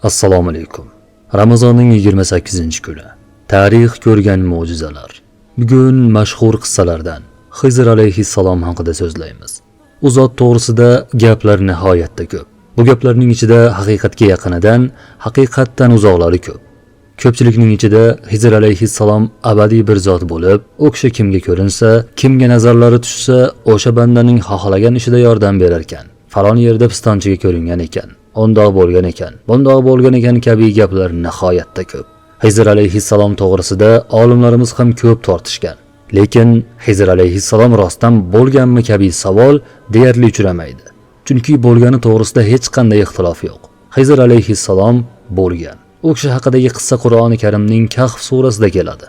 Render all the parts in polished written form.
Assalomu alaykum. Ramazonning 28-kuni. Tarix ko'rgan mo'jizalar. Bugun mashhur qissalardan Xizr alayhissalom haqida so'zlaymiz. U zot to'g'risida gaplar nihoyatda ko'p. Bu gaplarning ichida haqiqatga yaqinidan, haqiqatdan uzoqlari ko'p. Ko'pchilikning ichida Xizr alayhissalom abadiy bir zot bo'lib, u kishi kimga ko'rinsa, kimga nazarlari tushsa, o'sha bandaning xohlagan ishida yordam berar ekan. Falon yerda pistonchiga ko'ringan ekan, ondoq bo'lgan ekan, bundoq bo'lgan ekan kabi gaplar nihoyatda ko'p. Xizr alayhissalom to'g'risida olimlarimiz ham ko'p tortishgan. Lekin Xizr alayhissalom rostdan bo'lganmi kabi savol deyarli uchramaydi. Chunki bo'lgani to'g'risida hech qanday ixtilof yo'q. Xizr alayhissalom bo'lgan. U kishi haqidagi qissa Qur'oni Karimning Kahf surasida keladi.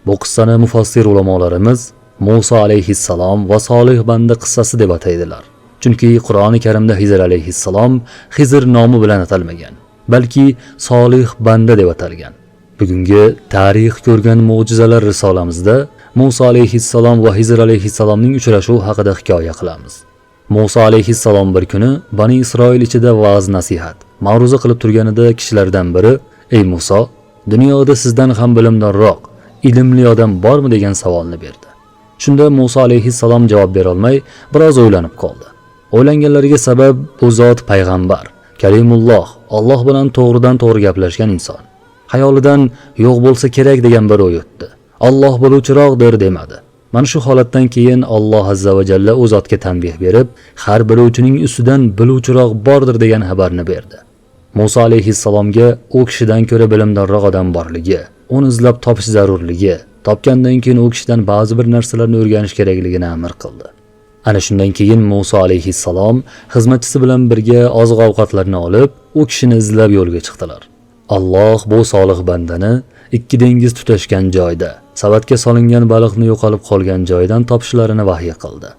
Bu qissani mufassir ulamolarimiz Musa alayhissalom va Solih banda qissasi deb ataydilar. Chunki Qur'oni Karimda Xizr alayhissalom Xizr nomi bilan atalmagan, balki Solih banda deb atalgan. Bugungi tarix ko'rgan mo'jizalar risolamizda Musa alayhissalom va Xizr alayhissalomning uchrashuvi haqida hikoya qilamiz. Musa alayhissalom bir kuni Bani Isroil ichida va'z nasihat, ma'ruza qilib turganida kishilardan biri: "Ey Musa, dunyoda sizdan ham bilimdonroq, ilmli odam bormi?" degan savolni berdi. Shunda Musa alayhissalom javob bera olmay, biroz o'ylanib qoldi. O'ylanganlariga sabab bu zot payg'ambar, Kalimulloh, Alloh bilan to'g'ridan to'g'ri gaplashgan inson. Xayolidan yo'q bo'lsa kerak degan bir o'y o'tdi. Alloh biluvchiroqdir demadi. Mana shu holatdan keyin Alloh azza va jalla u zotga tanbeh berib, har biluvchining ustidan biluvchiroq bordir degan xabarni berdi. Musa alayhissalomga u kishidan ko'ra bilimdonroq odam borligi, uni izlab topish zarurligi, topgandan keyin u kishidan ba'zi bir narsalarni o'rganish kerakligini amr qildi. Ana shundan keyin Musa alayhissalom xizmatchisi bilan birga oziq-ovqatlarni olib, u kishini izlab yo'lga chiqdilar. Alloh bu solih bandani ikki dengiz tutashgan joyda, savatga solingan baliqni yo'qolib qolgan joydan topishlarini vahiy qildi.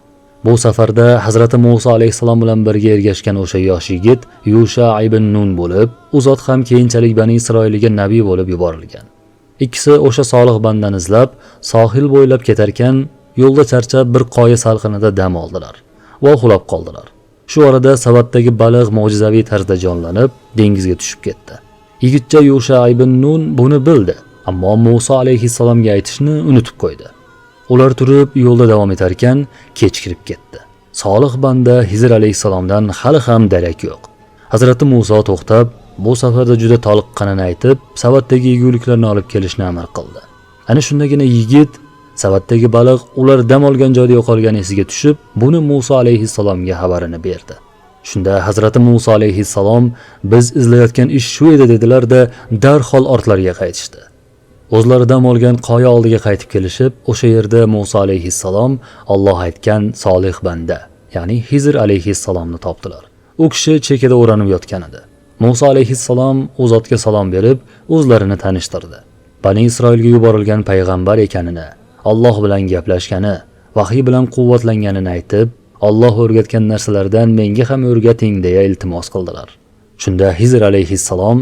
Bu safarda Hazrati Musa alayhissalom bilan birga ergashgan o'sha yosh yigit Yusha ibn Nun bo'lib, u zot ham keyinchalik Bani Isroilga nabiy bo'lib yuborilgan. Ikkisi o'sha solih bandani izlab, sohil bo'ylab ketarkan, yo'lda charchab bir qoya salqinida dam oldilar va uxlab qoldilar. Shu orada savatdagi baliq mo'jizaviy tarzda jonlanib, dengizga tushib ketdi. Yigitcha Yusha ibn Nun buni bildi, ammo Musa alayhissalomga aytishni unutib qo'ydi. Ular turib yo'lda davom etarkan, kech kirib ketdi. Solih banda Xizr alayhissalomdan hali ham darak yo'q. Hazrati Musa to'xtab, bu safarda juda toliqqanini aytib, savatdagi yeguliklarni olib kelishni amr qildi. Ana shundagina yigit savatdagi baliq ular dam olgan joyda yo'qolgani esiga tushib, buni Musa alayhissalomga xabarini berdi. Shunda Hazrati Musa alayhissalom biz izlayotgan ish shu edi dedilar-da, darhol ortlariga qaytishdi. O'zlari dam olgan qoya oldiga qaytib kelishib, o'sha yerda Musa alayhissalom Alloh aytgan solih banda, ya'ni Xizr alayhissalomni topdilar. U kishi chekada o'ranib yotgan edi. Musa alayhissalom u zotga salom berib, o'zlarini tanishtirdi. Bani Isroilga yuborilgan payg'ambar ekanini, Alloh bilan gaplashgani, vahiy bilan quvvatlanganini aytib, Alloh o'rgatgan narsalardan menga ham o'rgating deya iltimos qildilar. Shunda Xizr alayhissalom: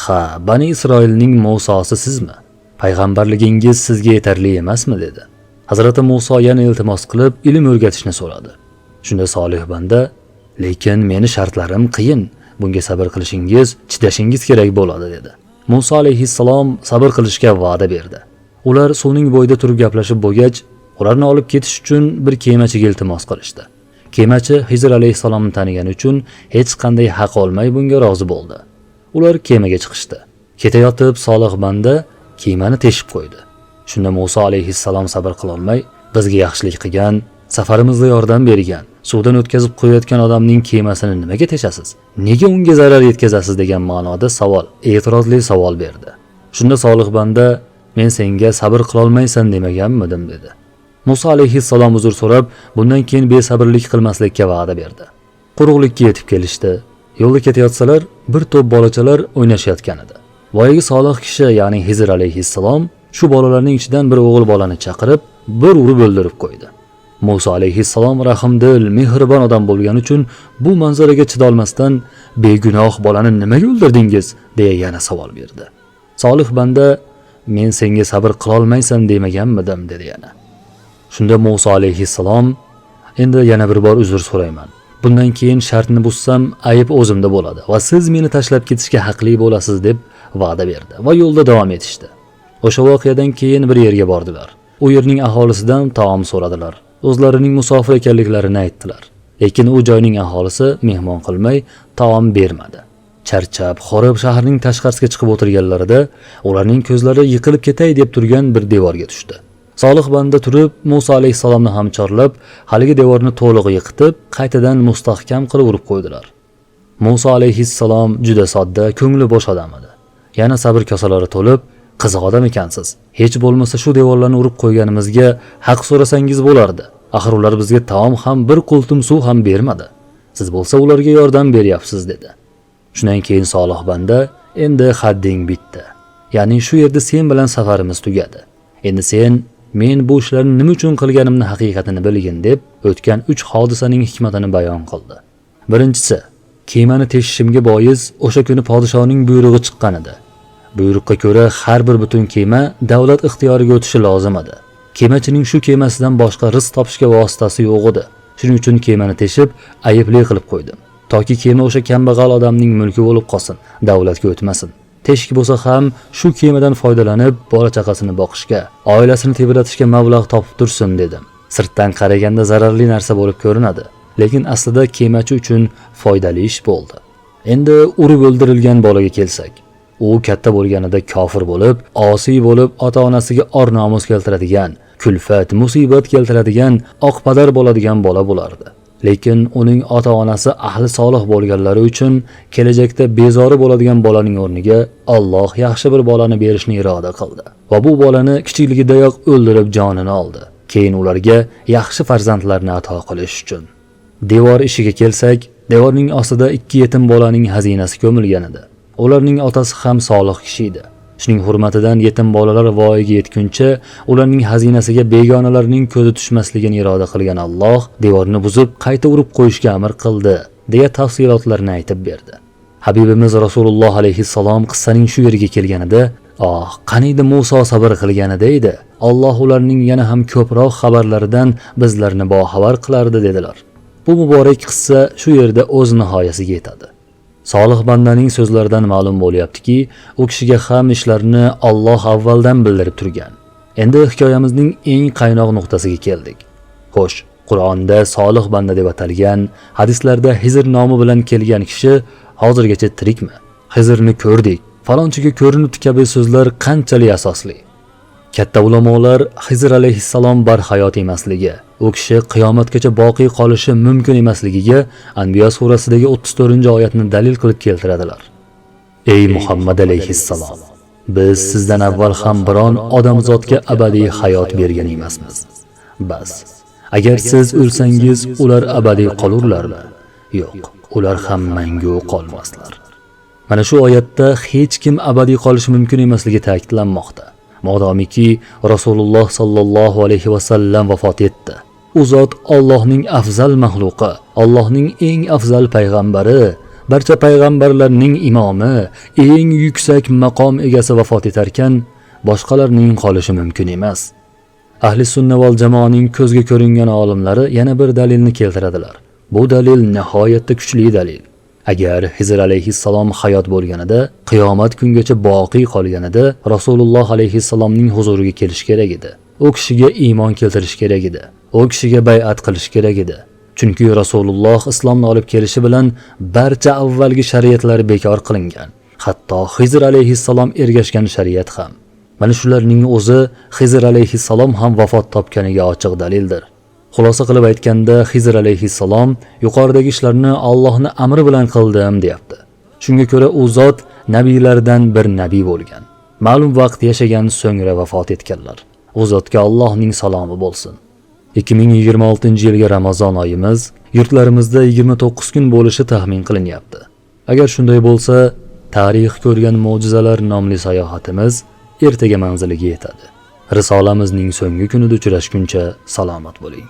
"Ha, Bani Isroilning Musosi sizmi? Payg'ambarligingiz sizga yetarli emasmi?" dedi. Hazrati Muso yana iltimos qilib, ilm o'rgatishni so'radi. Shunda solih banda: "Lekin meni shartlarim qiyin, bunga sabr qilishingiz, chidashingiz kerak bo'ladi" dedi. Muso alayhissalom sabr qilishga va'da berdi. Ular suvning bo'yida turib gaplashib bo'lgach, ularni olib ketish uchun bir kemachiga iltimos qilishdi. Kemachi Xizr alayhissalomni tanigani uchun hech qanday haq olmay bunga rozi bo'ldi. Ular kemaga chiqishdi. Ketayotib solih banda kemani teshib qo'ydi. Shunda Musa alayhissalom sabr qilolmay, bizga yaxshilik qilgan, safarimizda yordam bergan, suvdan o'tkazib qo'yayotgan odamning kemasini nimaga teshasiz? Nega unga zarar yetkazasiz degan ma'noda savol, e'tirozli savol berdi. Shunda solih banda: "Men senga sabr qilolmaysan demaganmidim?" dedi. Musa alayhissalom uzr so'rab, bundan keyin besabrlik qilmaslikka va'da berdi. Quruqlikka yetib kelishdi. Yo'lda ketayotsalar, bir to'p bolachalar o'ynashayotgan edi. Boyagi solih kishi, ya'ni Xizr alayhissalom shu bolalarning ichidan bir o'g'il bolani chaqirib, bir urib o'ldirib qo'ydi. Musa alayhissalom rahimdil, mehribon odam bo'lgani uchun bu manzaraga chidolmasdan begunoh bolani nimaga o'ldirdingiz deya yana savol berdi. Solih banda: "Men senga sabr qilolmaysan demaganmidim?" dedi yana. Shunda Musa alayhissalom: "Endi yana bir bor uzr so'rayman. Bundan keyin shartni buzsam ayb o'zimda bo'ladi va siz meni tashlab ketishga haqli bo'lasiz deb va'da berdi va yo'lda davom etishdi. O'sha voqeadan keyin bir yerga bordilar. U yerning aholisidan taom so'radilar. O'zlarining musofir ekanliklarini aytdilar. Lekin u joyning aholisi mehmon qilmay taom bermadi. Charchab, horib shaharning tashqarisiga chiqib o'tirganlarida ularning ko'zlari yiqilib ketay deb turgan bir devorga tushdi. Solih banda turib Musa alayhissalomni ham chorlab, haligi devorni to'liq yiqitib, qaytadan mustahkam qilib urib qo'ydilar. Musa alayhissalom juda sodda, ko'ngli bo'sh odam edi. Yana sabr kosalari to'lib, qiziq odam ekansiz. Hech bo'lmasa shu devorlarni urib qo'yganimizga haq so'rasangiz bo'lardi. Axir ular bizga taom ham, bir qultum suv ham bermadi. Siz bo'lsa ularga yordam beryapsiz dedi. Shundan keyin solih banda, endi hadding bitdi. Ya'ni shu yerda sen bilan safarimiz tugadi. Endi sen men bu ishlarni nima uchun qilganimni haqiqatini bilgin deb o'tgan 3 hodisaning hikmatini bayon qildi. Birinchisi, kemani teshishimga bois o'sha kuni podshoning buyrug'i chiqqan edi. Buyruqqa ko'ra har bir butun kema davlat ixtiyoriga o'tishi lozim edi. Kemachining shu kemasidan boshqa rizq topishga vositasi yo'q edi. Shuning uchun kemani teshib ayibli qilib qo'ydim. Toki kema o'sha kambag'al odamning mulki bo'lib qolsin, davlatga o'tmasin. Teshik bo'lsa ham shu kemadan foydalanib bola chaqasini boqishga, oilasini tebratishga mablag' topib tursin dedim. Sirtdan qaraganda zararli narsa bo'lib ko'rinadi, lekin aslida kemachi uchun foydali ish bo'ldi. Endi urib o'ldirilgan bolaga kelsak, u katta bo'lganida kofir bo'lib, osiy bo'lib, ota-onasiga or-nomus keltiradigan, kulfat, musibat keltiradigan, oqpadar bo'ladigan bola bo'lardi. Lekin uning ota-onasi ahli solih bo'lganlari uchun kelajakda bezori bo'ladigan bolaning o'rniga Alloh yaxshi bir bolani berishni iroda qildi va bu bolani kichikligidayoq o'ldirib jonini oldi. Keyin ularga yaxshi farzandlarni ato qilish uchun. Devor ishiga kelsak, devorning ostida 2 yetim bolaning xazinasi ko'milgan edi. Ularning otasi ham solih kishi edi. Shuning hurmatidan yetim bolalar voyaga yetguncha ularning xazinasiga begonalarning ko'zi tushmasligini iroda qilgan Alloh devorni buzib qayta urib qo'yishga amr qildi deya tafsilotlarni aytib berdi. Habibimiz Rasululloh alayhissalom qissaning shu yeriga kelganida, "Oh, qaniydi Muso sabr qilganida edi. Alloh ularning yana ham ko'proq xabarlaridan bizlarni boxabar qilardi" dedilar. Bu muborak qissa shu yerda o'z nihoyasiga yetadi. Solih bandaning so'zlaridan ma'lum bo'lyaptiki, u kishiga ham ishlarni Alloh avvaldan bildirib turgan. Endi hikoyamizning eng qaynoq nuqtasiga keldik. Xo'sh, Qur'onda solih banda deb atalgan, hadislarda Hizr nomi bilan kelgan kishi hozirgacha tirikmi? Hizrni ko'rdik, falonchiga ko'rinibdi kabi so'zlar qanchalik asosli? Katta ulamolar Hizr alayhissalom barhayot emasligi, u kishi qiyomatgacha boqiy qolishi mumkin emasligiga Anbiyo surasidagi 34-oyatni dalil qilib keltiradilar. Ey Muhammad alayhissalom, biz sizdan avval ham biron odamzodga abadiy hayot bergan emasmiz. Bas, agar siz o'lsangiz, ular abadiy qolurlarmi? Yo'q, ular ham mangu qolmaslar. Mana shu oyatda hech kim abadiy qolishi mumkin emasligi ta'kidlanmoqda. Modomiki Rasululloh sallallohu alayhi va sallam vafot etdi. U zot Allohning afzal maxluqi, Allohning eng afzal payg'ambari, barcha payg'ambarlarning imomi, eng yuksak maqom egasi vafot etarkan, boshqalarning qolishi mumkin emas. Ahli sunna val jamoaning ko'zga ko'ringan olimlari yana bir dalilni keltiradilar. Bu dalil nihoyatda kuchli dalil. Agar Hizr alayhissalom hayot bo'lganida, qiyomat kungacha boqiy qolganida Rasululloh alayhissalomning huzuriga kelish kerak edi. U kishiga iymon keltirish kerak edi. U kishiga bay'at qilish kerak edi. Chunki Rasululloh islomni olib kelishi bilan barcha avvalgi shariatlar bekor qilingan. Hatto Hizr alayhissalom ergashgan shariat ham. Mana shularning o'zi Hizr alayhissalom ham vafot topganiga ochiq dalildir. Xulosa qilib aytganda, Hizr alayhissalom yuqoridagi ishlarni Allohning amri bilan qildim deyapti. Shunga ko'ra u zot nabiylardan bir nabiy bo'lgan. Ma'lum vaqt yashagan, so'ngra vafot etganlar. U zotga Allohning salomi bo'lsin. 2026-yilgi Ramazon oyimiz yurtlarimizda 29 kun bo'lishi taxmin qilinyapti. Agar shunday bo'lsa, tarix ko'rgan mo'jizalar nomli sayohatimiz ertaga manziliga yetadi. Risolamizning so'nggi kunida uchrashguncha salomat bo'ling.